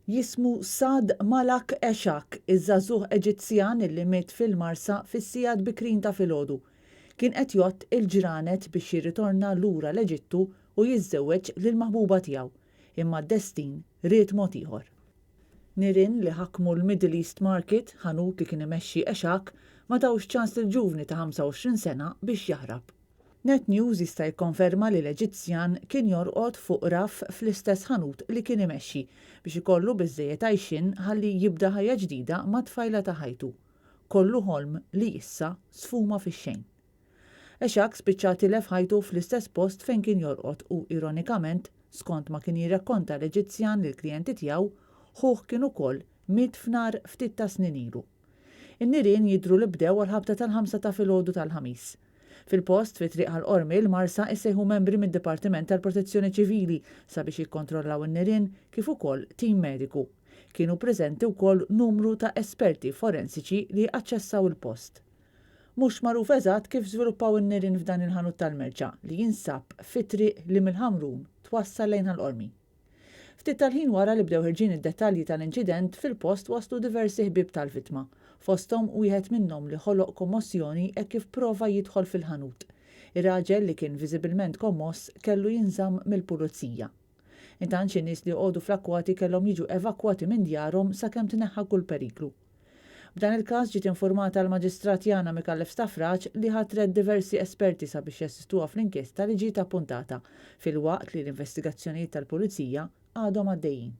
Jismu Saad Malak Eshaq, iż-żagħżugħ Eġizzjan li miet fil-Marsa fis-sigħat bikrin ta' filgħodu. Kien qed jgħodd il-ġranet biex jirritorna lura l-Eġittu u jiżżewweġ lill-maħbuba tiegħu, imma d-destin ried mod ieħor. Nirien li ħakmu l-Middle East Market, ħanut li kien imexxi Eshaq, ma tawx ċans lill-ġuvni ta' 25 sena biex jaħrab. Net News jista' jikkonferma li l-Eġizzjan kien jorqod fuq raff fl-istess ħanut li kien imexxi biex ikollu biżżejjed għajxien ħalli jibda ħajja ġdida mat-tfajla ta' ħajtu. Kollu ħolm li issa sfuma fix-xejn. Eshaq spiċċa tilef ħajtu fl-istess post fejn kien jorqod u ironikament, skont ma kien jirrakkonta l-Eġizzjan lill-klijenti tiegħu, ħuh kien ukoll miet f'nar ftit ta' snin ilu. In-nirien jidhru li bdew għall-ħabta tal-ħamsa ta' filgħodu tal-Ħamis. Fil-post, fi Triq Ħal Qormi, il-Marsa, issejħu membri mid-Dipartiment tal-Protezzjoni Ċivili sabiex jikkontrollaw in-nirien kif ukoll tim mediku. Kienu preżenti wkoll numru ta' esperti forensiċi li aċċessaw il-post. Mhux magħruf eżatt kif żviluppaw in-nirien f'dan il-ħanut tal-merċa li jinsab fi triq li mill-Ħamrun twassal lejn Ħal Qormi. Ftit tal-ħin wara li bdew ħerġin id-dettalji tal-inċident, fil-post waslu diversi ħbieb tal-vittma, fosthom wieħed minnhom li ħoloq kommossjoni hekk kif prova jidħol fil-ħanut. Ir-raġel li kien viżibilment kommoss kellu jinżamm mill-Pulizija. Intant xi nies li joqogħdu fl-akkwati kellhom jiġu evakwati minn djarhom sakemm tneħħa kull periklu. B'dan il-każ ġiet infurmata l-Maġistrat Yana Micallef Stafrace li ħatret diversi esperti sabiex jassistuha fl-inkjesta li ġiet appuntata, filwaqt li l-investigazzjonijiet tal-Pulizija għadhom għaddejjin.